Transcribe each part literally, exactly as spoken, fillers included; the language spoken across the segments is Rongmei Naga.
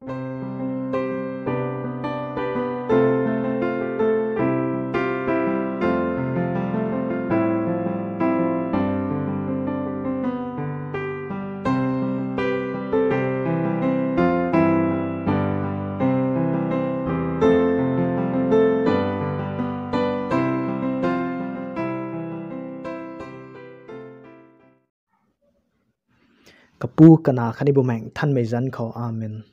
Kapu, Kanac khatni Bumaengh Nthanmei zanc khou. Amen.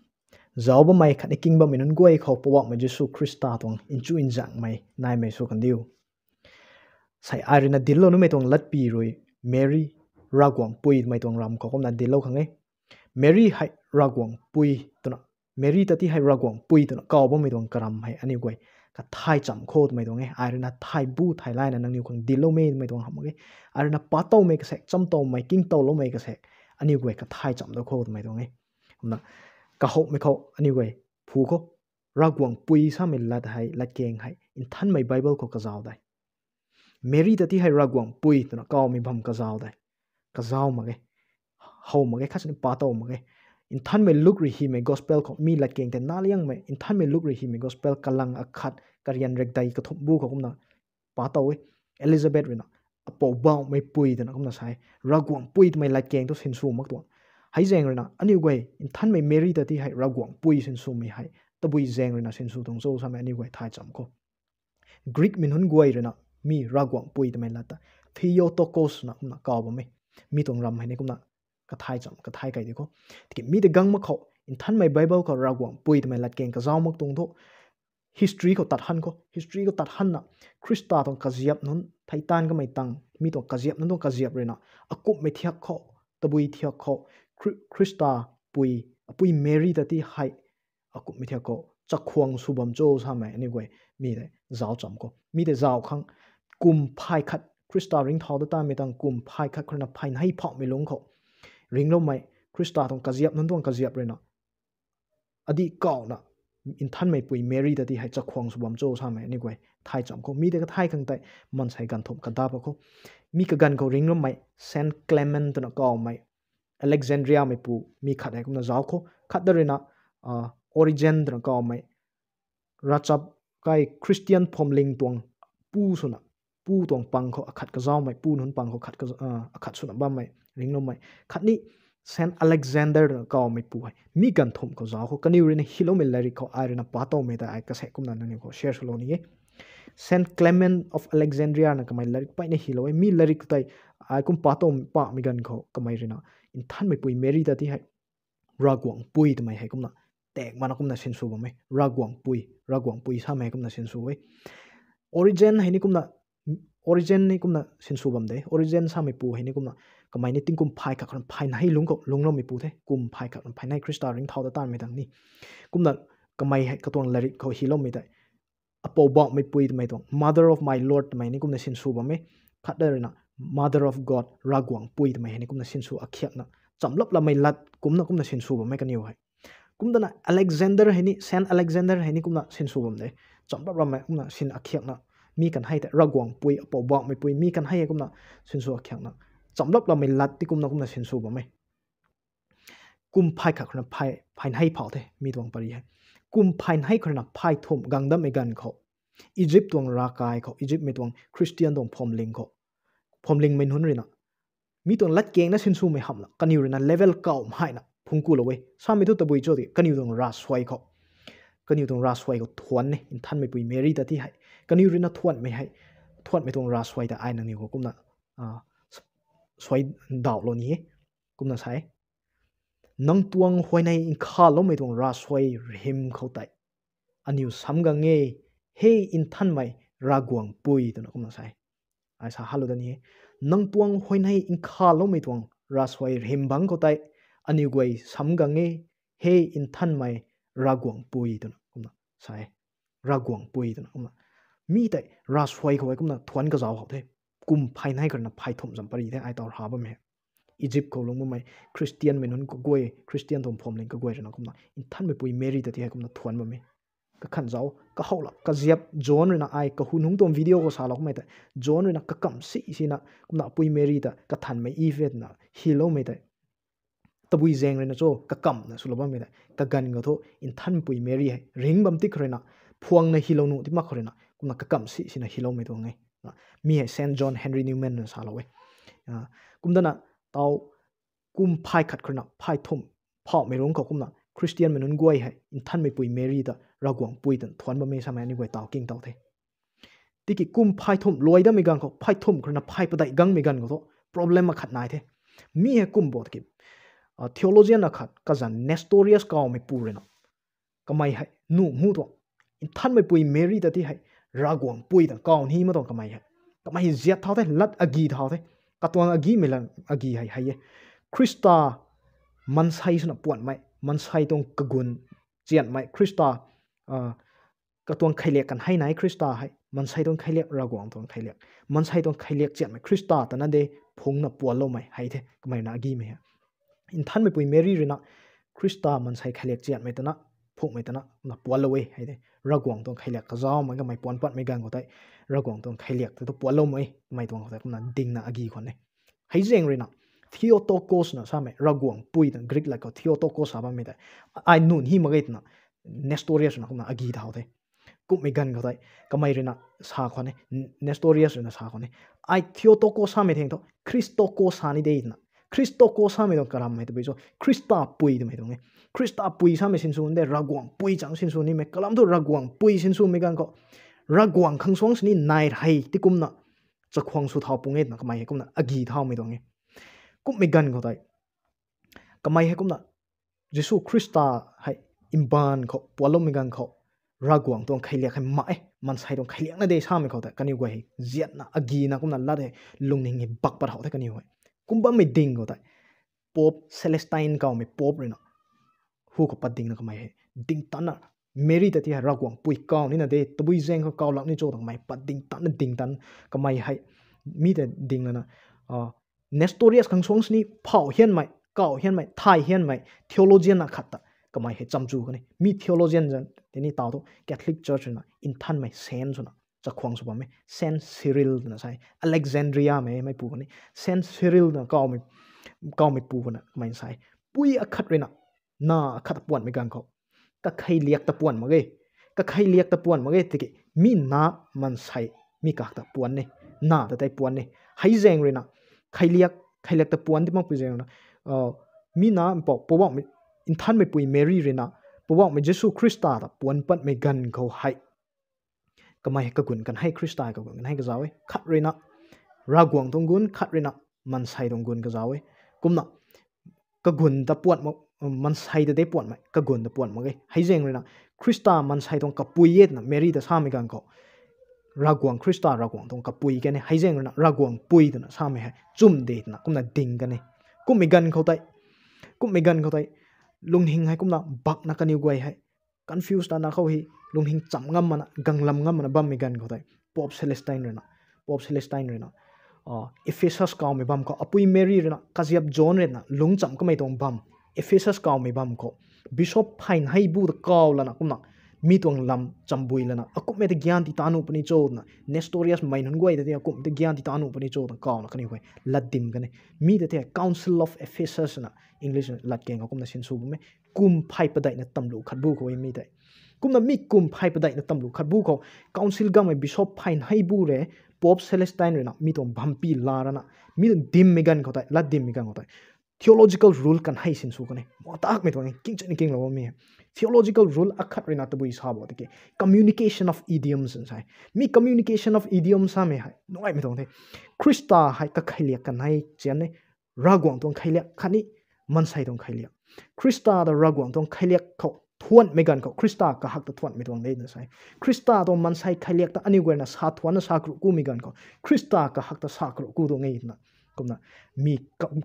Zauc bammei khatni king bammei nunc guay khou Poubauhmei Jisu Khrista tuang nchu nzangmei naimei sw kandiu. Sei ai ruina dinclou numei tuang latpy rui Meri, Ravguangc pui twmei tuang ram khou kumna dinclou khang e. Meri hei Ravguangc pui twna, Meri ta ti hei Ravguangc pui twna kaw bammei tuang karam hei aniu guay kathay cham khou twmei tuang e. Ai ruina thay bu thay layna nangniw khang dincloumei twmei tuang hamh mak ge. Ai ruina patowmei kasaek, chamtowmei, kingtowloumei kasaek aniu guay kathay cham da khou twmei tuang e. Kumna kahouhmei khou aniu guay phu khou Ravguangc pui samei lat hei, latkaeng hei Nthanmei Bible khou kazauh de. Meri ta ti hei Ravguangc pui twna kawmei bam kazauh de. Kazauh mak ge. How mak ge, khat sini patow mak ge. Nthanmei Luk rui hymei gospel khou mi latkaeng tei naliangmei, Nthanmei Luk rui hymei gospel kalang akhat, karian rekdei kathumh bu khou kumna patow e. Elizabeth ruina apoubauhmei pui twna kumna sa e. Ravguangc pui twmei latkaeng thu sinsw mak tuang. Hei zaeng ruina aniu guay Nthanmei Meri ta ti hei Ravguangc pui sinswmei hei tabui zaeng ruina sinsw tuang cho samei aniu guay thay cham khou. Greekmei nunc guay ruina mi Ravguangc pui twmei lat ta Theotokos na kumna kaw bam e. Mi tuang ram hei ni kumna kathay cham, kathay kai di khou. Tiki mi tei gang mak khou Nthanmei Bible khou Ravguangc pui twmei latkaeng kazauh mak tuang thu history khou tat han khou, history khou tat hanna Khrista tuang kaziap nunc theitaan kamei tang, mi tuang kaziap nunc tuang kaziap ruina akumhmei thiak khou, tabui thiak khou, Khri-, Khrista pui, apui Meri ta ti hei akumhmei thiak khou chakhwang sw bam cho samei aniu guay mi tei zauc cham khou. Mi tei zauc khang kum phay khat, Khrista ringcthau dat tanmei tang kum phay khat khou ruina phay nei phauhmei lungc khou ringcloumei Khrista tuang kaziap nunc tuang kaziap ruina adih kawna Nthanmei pui Meri ta ti hei chakhwang sw bam cho samei aniu guay thay cham khou. Mi tei kathay khang tei maansei ganvthumh kadap khou. Mi kaganv khou ringcloumei Saint Clement twna kawmei Alexandriamei pu mi khat hei kumna zauc khou. Khat da ruina, ah, Origen twna kawmei ravchap kai Christian phwamling tuang pu swna, pu tuang pang khou akhat kazauhmei, pu nunc pang khou khat ka, ah, akhat swna bammei ringcloumei. Khatni Saint Alexander twna kawmei pu hei mi ganvthumh khou zauc khou. Kaniw ruina hyloumei lairik khou ai ruina patowmei ta ai kasaek kumna nangniw khou share swlou ni e. Saint Clement of Alexandria na kamei lairik peyna hylou e. Mi lairik tei ai kum patow pamei ganv khou kamei ruina Nthanmei pui Meri ta ti hei Ravguangc pui twmei hei kumna tak mana kumna sinsw bam e. Ravguangc pui, Ravguangc pui samei hei kumna sinsw e. Origen hei ni kumna, Origen ni kumna sinsw bam de. Origen samei pu hei ni kumna kamei ni tingkum phay khat khou ruina phay nei lungc khou lungcloumei pu the. Kum phay khat khou ruina phay nei Khrista ringcthau dat tanmei tang ni. Kumna kamei hei katuang lairik khou hyloumei tei apoubauhmei pui twmei tuang, Mother of my Lord twmei ni kumna sinsw bam e. Khat da ruina Mother of God, Ravguangc pui twmei hei ni kumna sinsw akhiakna chamlap lamei lat kumna kumna sinsw bam e kaniw hei. Kumtana Alexander hei ni, Saint Alexander hei ni kumna sinsw bam de. Chamlap lamei kumna sin akhiakna mi kan hei tei Ravguangc pui, apoubauhmei pui mi kan hei kumna sinsw akhiakna chamlap lamei lat ti kumna kumna sinsw bam e. Kum phay khat khou ruina phay, phay nei phau the mi tuang pary hei. Kum phay nei khou ruina phay thumh gang dammei ganv khou Egypt tuang ravkai khou, Egyptmei tuang Christian tuang phwamling khou, phwamlingmei nunc ruina mi tuang latkaengna sinswmei hamhna kaniw ruina level kawm haina phungc kulou e. Samei thu tabui cho tiki kaniw tuang ravsuai khou, kaniw tuang ravsuai khou thuan e Nthanmei pui Meri ta ti hei. Kaniw ruina thuanmei hei, thuanmei tuang ravsuai ta ai nangniw khou kumna, ah, suai ndauhlou ni e. Kumna sa e, nang tuang huayney nkhavloumei tuang ravsuai rihym khou tei aniw sam gang e, He Nthanmei Ravguangc pui, twna kumna sa e. Ai sa halou dat ni e. Nang tuang huayney nkhavloumei tuang ravsuai rihym bangc khou tei aniw guay sam gang e, He Nthanmei Ravguangc pui, twna kumna sa e. Ravguangc pui twna kumna. Mi tei ravsuai khou e kumna thuanc kazauh khou the. Kum phay nei khou ruina phay thumh zam pary the ai taw ra bam e. Egypt khou lungc bammei Christianmei nunc kaguay, Christian tuang phwamling kaguay ruina kumna Nthanmei pui Meri ta ti hei kumna thuanc bam e. Kakhan zauc, kahouhlou, kaziap John ruina ai kahun nungc tuang video khou salou kummei tei, John ruina kakamv si sina kumna apui Meri ta kathanmei Eve e twna hyloumei tei tabui zaeng ruina cho kakamhna swlou bammei tei kaganv khou thu Nthanmeipui Meri hei ringc bam ti khou ruina phuangna hilou nuh ti mak khou ruina kumna kakamh si sina hiloumei tuang e. Mi hei Saint John Henry Newman na salou e. Kumdana tau kum phay khat khou ruina phay thumh phauhmei rungc khou kumna Khristianmei nunc guay hei Nthanmeipui Meri ta Ravguangc pui twna thuanc bammei samei aniu guay tau king tau the. Tiki kum phay thumh luai damei ganv khou, phay thumh khou ruina phay padeih gangmei ganv khou thu problem akhat nai the. Mi hei kum bo tiki theologian akhat kazanc Nestorius kawmeipu ruina kamei hei nuh mu tuang, Nthanmeipui Meri ta ti hei Ravguangc pui twna kaw ni ma tuang kamei hei. Kamei hei ziat thau the, lat agi thau the. Katuang agimei lan agi hei hei e. Khrista maansei swna puanhmei, maansei tuang kagun chianmei, Khrista katuang kheiliak kan hei nai Khrista hei maansei tuang kheiliak, Ravguangc tuang kheiliak, maansei tuang kheiliak chianmei Khrista tana de phungna puanloumei hei the kamei na agimei hei. Nthanmeipui Meri ruina Khrista maansei kheiliak chianmei tana phungmei tana na puanlou e hei the. Ravguangc tuang kheiliak kazaumei kamei puan patmei ganv khou tei Ravguangc tuang kheiliak ta tu puanloumei kamei tuang khou tei kumna dingna agi khwan e. Hei zaeng ruina Theotokos na samei Ravguangc pui twna Greek lat khou Theotokos sa bammei tei ai nuh hi mak ge twna Nestorius na kumna agi thau the. Kumhmei ganv khou tei kamei ruina sa khwan e, Nestorius ruina sa khwan e, ai Theotokos samei theng thu Khristokos sa ni de twna. Khristokos samei tuang karamhmei tabui cho Khrista pui twmei tuang e. Khrista pui samei sinsw de, Ravguangc pui chang sinsw nimei kalam thu Ravguangc pui sinswmei ganv khou Ravguangc khang suang sini nai hei ti kumna chakhwang sw thau pung e twna kamei hei kumna agi thaumei tuang e. Kumhmei ganv khou tei kamei hei kumna Jisu Khrista hei mbaanv khou puanloumei ganv khou Ravguangc tuang kheiliak hei mak e, maansei tuang kheiliak na de samei khou tei kaniw guay hei ziatna agina kumna lat hei lungning hei bak pat hau the kaniw hei. Kum bammei ding khou tei Pope Celestine kawmei Pope ruina hu khou pat dingna kamei hei ding tanna Meri ta ti hei Ravguangc pui kaw nina de, tabui zaeng khou kaw lak ni cho twna kamei pat ding tanna ding tan kamei hei mi ta ding lana Nestorius khang suang sini phauh hianmei, kaw hianmei, thay hianmei theologian akhat ta kamei hei cham chu kan e. Mi theologian zan tini tau thu Catholic Church ruina Nthanmei saint swna chakhwang sw bammei Saint Cyril twna sa e, Alexandria mei meipu kan e. Saint Cyril twna kawmei, kawmeipu kana kamei sa e, pui akhat ruina na akhat ta puanhmei ganv khou kakheiliak ta puan mak ge. Kakheiliak ta puan mak ge tiki mi na maansei mi kak ta puan e, na ta tei puan e. Hei zaeng ruina kheiliak, kheiliak ta puan ti makpui zaeng ruina mi na mpouh Poubauhmei, Nthanmeipui Meri ruina Poubauhmei Jisu Khrista ta puan patmei ganv khou hei kamei hei kagun kan hei Khrista hei kagun kan hei kazauh e. Khat ruina Ravguangc tuang gun, khat ruina maansei tuang gun kazauh e. Kumna kagun ta puan mak, maansei ta de puanhmei, kagun ta puan mak ge. Hei zaeng ruina Khrista maansei tuang kapui e twna Meri ta samei ganv khou Ravguangc, Khrista Ravguangc tuang kapui kan e. Hei zaeng ruina Ravguangc pui twna samei hei chum de twna kumna ding kan e. Kumhmei ganv khou tei, kumhmei ganv khou tei lungning hei kumna bakna kaniw guay hei confuse tana khou hei lungning cham ngam mana, ganglam ngam mana bammei ganv khou tei Pope Celestine ruina, Pope Celestine ruina Ephesus kawmei bam khou apui Meri ruina kaziap John ruina lungcham kamei tuang bam, Ephesus kawmei bam khou Bishop phaynhei bu ta kaw lana kumna mi tuang lam chambui lana akumhmei ta gyan ti ta nuh puni cho twna Nestorius mei nunc guay ta ti akumhmei ta gyan ti ta nuh puni cho twna kawna kaniw hei lat dim kan e. Mi ta ti Council of Ephesus na English lat keng khou kumna sinsw bam e. Kum phay padeihna tamlu khat bu khou e mi tei. Kumna mi kum phay padeihna tamlu khat bu khou council gangmei bishop phaynhei bu rui Pope Celestine ruina mi tuang bampi la rana mi tuang dimmei ganv khou tei, lat dimmei ganv khou tei theological rule kan hei sinsw kan e. Matakmei tuang e, kingchani kinglou mi. Theological rule akhat ruina tabui sa bo tiki communication of idioms nsa e. Mi communication of idioms samei hei nungaimei tuang the. Khrista hei kakheiliak kan hei chian e. Ravguangc tuang kheiliak khatni maansei tuang kheiliak. Khrista ta Ravguangc tuang kheiliak khou thuanhmei ganv khou Khrista kahak ta thuanhmei tuang de na sa e. Khrista tuang maansei kheiliak ta aniu guayna sa thuanna sa karuh kumei ganv khou Khrista kahak ta sa karuh ku tuang e twna. Kumna mi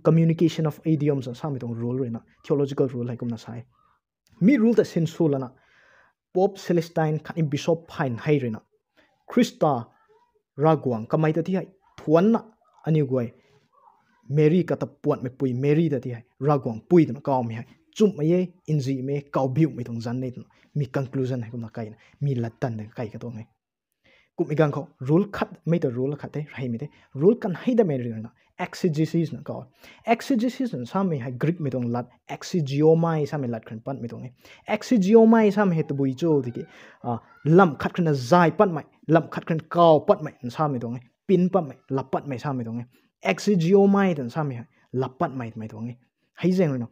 communication of idioms samei tuang rule ruina, theological rule hei kumna sa e. Mi rule ta sinsw lana Pope Celestine khatni bishop phaynhei ruina Khrista Ravguangc kamei ta ti hei thuanna aniu guay Meri kata puanhmeipui Meri ta ti hei Ravguangc pui twna kawmei hei chumhmei e, nzihmei e, kawbiumei tuang zanc e twna mi conclusion hei kumna kaina mi latdanv ta kai katuang e. Kumhmei ganv khou rule khatmei ta rule khat the, reymei the. Rule kan hei damei ruina Exegesis na kau. Exegesis na samei hei Greekmei tuang lat, exegeomai samei lat khou rui patmei tuang e. Exegeomai samei hei tabui cho tiki, lam khat khou rui na zay patmei, lam khat khou rui na kau patmei na samei tuang e. Pin patmei, lap patmei samei tuang e. Exegeomai twna samei hei lap patmei twmei tuang e. Hei zaeng rui na,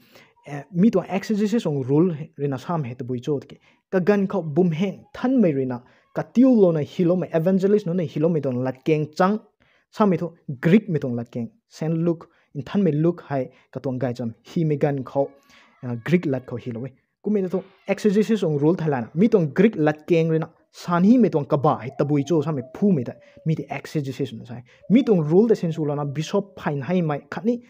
mi tuang exegesis tuang rule rui na samei hei tabui cho tiki, kaganv khou Bumaengh Nthanmei rui na katiulouna hyloumei, evangelist nunc na hyloumei tuang latkaeng chang, samei thu Greekmei tuang latkaeng, Saint Luke, Nthanmei Luke hei katuang gaychamv hymei ganv khou, Greek lat khou hylou e. Kummei ta thu exegesis tuang rule theilayna mi tuang Greek latkaeng rui na san hymei tuang kabah hei tabui cho samei phumei tei mi tei exegesis na sa e. Mi tuang rule tei sinswlouna Bishop Phainheimei khatni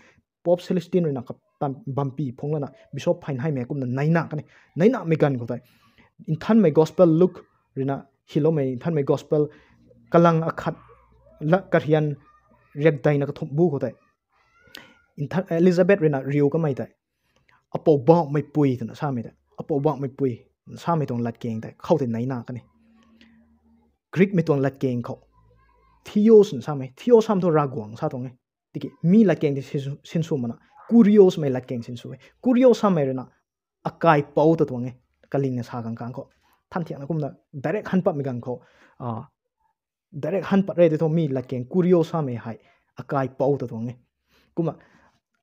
Pope Celestine rui na kap- bampy phungc lana Bishop Phainheimei kumna neina kani, neinamei ganv khou tei Nthanmei Gospel Luke rui na hyloumei Nthanmei Gospel kalang akhat la karian riakdeina kathumh bu khou tei Elizabeth rui na riu kamei tei Apoubauhmeipui twna samei tei, Apoubauhmeipui samei tuang latkaeng tei khou tei neina kani. Greekmei tuang latkaeng khou theos na samei, theos sam thu Ravguangc sa tuang e. Tiki mi latkaeng tei sinsw- sinsw mana, kurios mei latkaeng sinsw e. Kurios samei rui na akaipouc ta tuang e. Kalingna sa kang kang khou, than thiakna kumna direct han patmei ganv khou, direct han pat re tei thu mi latkaeng kurios samei hei akaipouc ta tuang e. Kumna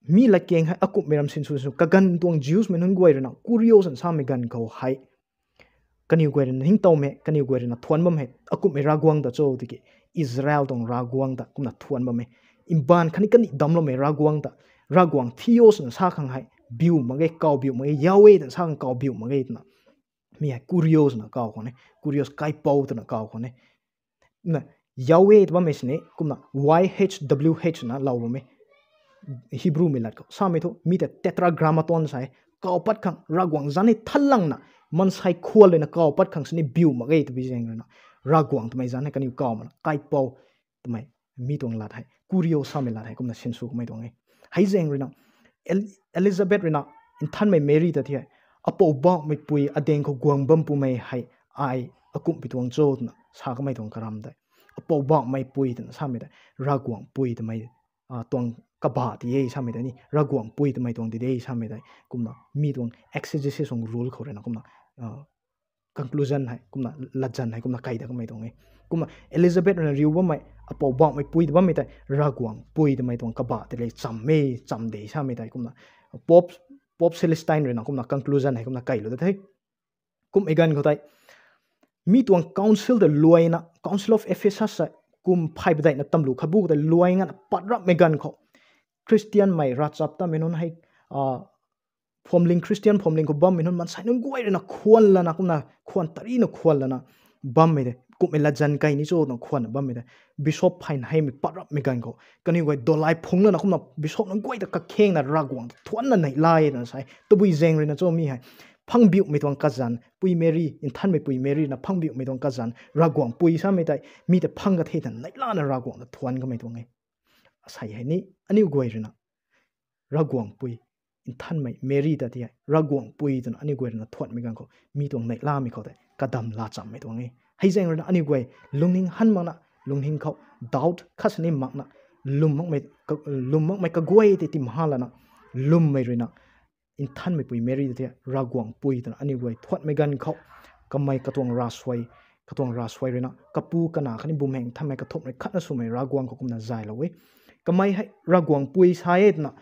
mi latkaeng hei akumhmei ram sinsw sinsw kaganv tuang Jewsmei nunc guay rui na kurios na samei ganv khou hei kaniw guay rui na ningtowmei, kaniw guay rui na thuanc bam hei akumhmei Ravguangc ta cho tiki, Israel tuang Ravguangc ta kumna thuanc bam e. Mbaanv khatni kandih damcloumei Ravguangc ta, Ravguangc theos na sa khang hei biu mak ge, kaw biu mak ge, Yahweh twna sa khang kaw biu mak ge twna mi hei kurios na kaw khwan e, kurios kaipouc twna kaw khwan e. Na Yahweh tw bammei sini kumna Y H W H na lou bam e. Hebrewmei lat khou samei thu mi tei Tetragrammaton sa e. Kaw pat khang Ravguangc zanc ni thanlangna maansei khwan lana kaw pat khang sini biu mak ge twbi zaeng rui na Ravguangc twmei zanc hei kaniw kaw mana kaipouc twmei mi tuang lat hei kurios samei lat hei kumna sinsw kamei tuang e. Hei zaeng rui na Elizabeth rui na Nthanmei Mary ta thei, Apoubauhmeipui adaeng khou guang bam pumei hei ai akumhpui tuang cho twna sa kamei tuang karam tei, Apoubauhmeipui twna samei tei Ravguangc pui twmei tuang kabah ti e samei tei ni, Ravguangc pui twmei tuang ti de samei tei kumna mi tuang exegesis tuang rule khou rui na kumna conclusion hei kumna latzan hei kumna kai ta kamei tuang e. Kumna Elizabeth rui na riu bammei Apoubauhmeipui ta bammei tei Ravguangc pui twmei tuang kabah ti le cham e, cham de samei tei kumna Pope Celestine rui na kumna conclusion hei kumna kailou ta the. Kummei ganv khou tei mi tuang council ta luaina, Council of Ephesus hei kum phay padeihna tamlu khatbu khou tei luai ngana pat rapmei ganv khou Christianmei ravchaptatmei nunc hei phuamling, Christian phuamling khou bammei nunc maansei nunc guay rui na khwan lana kumna khwan tarina khwan lana bammei tei, kummei latzan kai ni cho twna khwanna bammei tei Bishop Phainheimei pat rapmei ganv khou kaniw guay dolai phungc lana kumna bishop nunc guay ta kakhengna Ravguangc ta thuancna neihla e twna sa e. Tabui zaeng rui na cho mi hei phangbiuhmei tuang kazanc, pui Mary, Nthanmeipui Mary na phangbiuhmei tuang kazanc Ravguangc pui samei tei mi tei phang kathe ta neihlana Ravguangc ta thuanc kamei tuang e. Asei hei ni aniu guay rui na Ravguangc pui, Nthanmei Mary ta ti hei Ravguangc pui twna aniu guay rui na thuanmei ganv khou mi tuang neihlamei khou tei kadam laa chammei tuang e. Hei zaeng rui na aniu guay lungning han makna, lungning khou doubt khat sini makna, lwm makmei kaguay tei timha lana, lwmmei rui na Nthanmeipui Mary ta ti hei Ravguangc pui twna aniu guay thuanmei ganv khou kamei katuang ravsuai, katuang ravsuai rui na Kapu, Kanac khatni Bumaengh Nthanmei kathumh rui khatna swmei Ravguangc khou kumna zaylou e. Kamei hei Ravguangc pui sa e twna,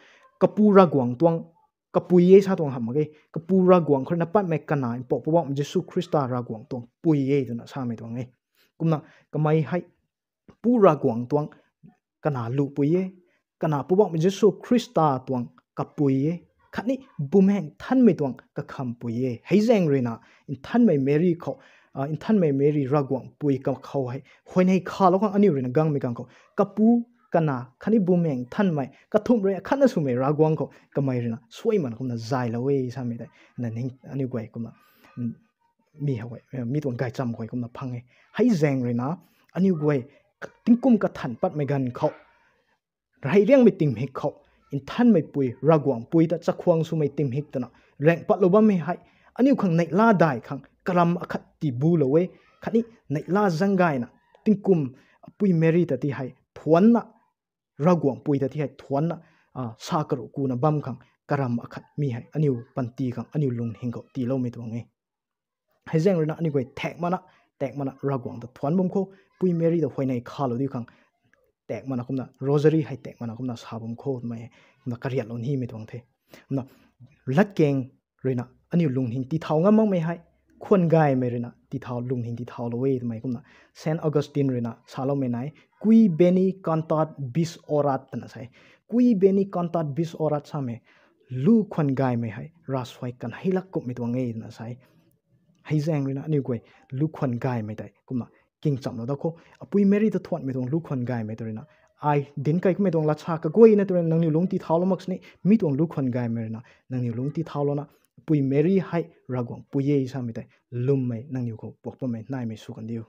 Kapu Ravguangc tuang kapui e sa tuang hamh mak ge. Kapu Ravguangc khou rui na patmei Kanac Mpouh Poubauhmei Jisu Khrista Ravguangc tuang pui e twna samei tuang e. Kumna kamei hei Pu Ravguangc tuang Kanac Luhpui e, Kanac Poubauhmei Jisu Khrista tuang kapui e, khatni Bumaengh Nthanmei tuang kakhampui e. Hei zaeng rui na Nthanmei Mary khou, Nthanmei Mary Ravguangc pui kakhou hei huayney khalou khang aniu rui na gangmei ganv khou Kapu, Kanac khatni Bumaengh Nthanmei kathumh rui khatna swmei Ravguangc khou kamei rui na suai makna kumna zaylou e samei tei na ning aniu guay kumna mi hei mi tuang gaychamv khou kumna phang e. Hei zaeng rui na aniu guay tingkum kathan patmei ganv khou, reyriangmei tingmik khou, Nthanmeipui Ravguangc pui ta chakhwang swmei tingmik twna raengh patlou bammei hei aniu khang neihla dai khang karam akhat tiibulou e, khatni neihla zaeng gayna tingkum Pui Mary ta ti hei thuancna Ravguangc pui ta thi hei thuanna, a, sa karuh kuna bam khang karam akhat mi hei aniu panty khang aniu lungning khou tiiloumei tuang e. Hei zaeng ruina aniu guay thak mana, thak mana Ravguangc ta thuan bam kho, Pui Meri ta huayney khalou diu khang thak mana kumna, rosary hei thak mana kumna sa bam kho twmei, kumna kariatlou nimei tuang the. Kumna latkaeng ruina aniu lungning tithau ngam makmei hei, khwan gaymei ruina tithau, lungning tithaulou e twmei kumna Saint Augustine ruina saloumei nai, Qui bene cantat bis orat twna sa e. Qui bene cantat bis orat samei, lu khwan gaymei hei ravsuai kan hei lak kumhmei tuang e twna sa e. Hei zaeng ruina aniu guay lu khwan gaymei tei kumna kingchamlou da kho. Apui Meri ta thuanmei tuang lu khwan gaymei tei ruina, ai dinc kei kummei tuang latsa kaguayna tei ruina nangniw lungc tithaulou mak sini, mi tuang lu khwan gaymei ruina nangniw lungc tithaulouna, Pui Meri hei Ravguangc pui e samei tei lwmmei nangniw khou puak bammei naimei sw kan diu.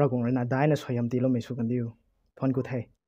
Ravguangc ruina daina suaihiam tiiloumei sw kan diu. Thuan ku the.